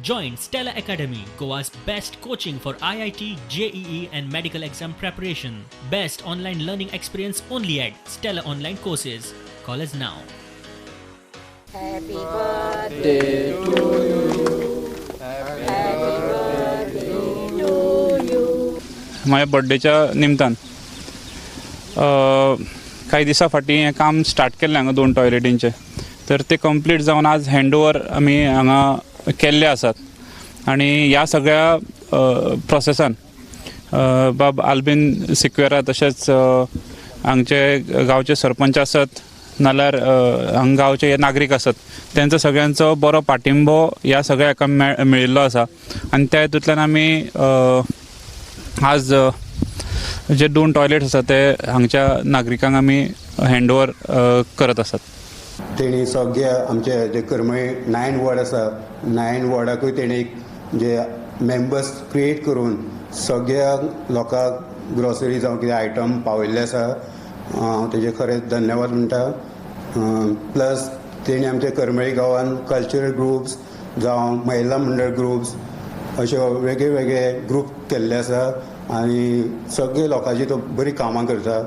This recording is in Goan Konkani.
Join Stella Academy, Goa's best coaching for IIT, JEE, and medical exam preparation. Best online learning experience only at Stella Online Courses. Call us now. Happy birthday to you. Happy birthday to you. म्हाज्या बड्डेच्या निमतान कांय दिसां फाटीं हें काम स्टार्ट केल्लें हांगा दोन टॉयलेटींचें, तर तें कंप्लीट जावन आज हँड ओवर आमी हांगा केल्ले आसात. आनी ह्या सगळ्या प्रोसेसान बाब आल्बीन सिक्वेरा तशेंच हांगचे गांवचे सरपंच आसत नाल्यार हांगा गांवचे नागरीक आसत तेंचो सगळ्यांचो बरो पाठिंबो ह्या सगळ्या हाका मेळिल्लो आसा. आनी त्या हितूंतल्यान आमी आज जे दोन टॉयलेट्स आसा ते हांगच्या नागरिकांक आमी हँड ओवर करत आसात. तेणी सगळे आमचे जे करमळे 9 वॉर्ड आसा, 9 वॉर्डाकूय तेणी जे मेंबर्स क्रिएट करून सगळ्या लोकांक ग्रोसरी जावं कितें आयटम पावयल्ले आसा. हांव तेजे खरेंच धन्यवाद म्हणटा. प्लस तेणी आमच्या करमळी गांवान कल्चरल ग्रुप्स जावं महिला मंडळ ग्रुप्स अशे वेगळे वेगळे ग्रूप केल्ले आसा आनी सगळे लोकांची तो बरी कामां करता.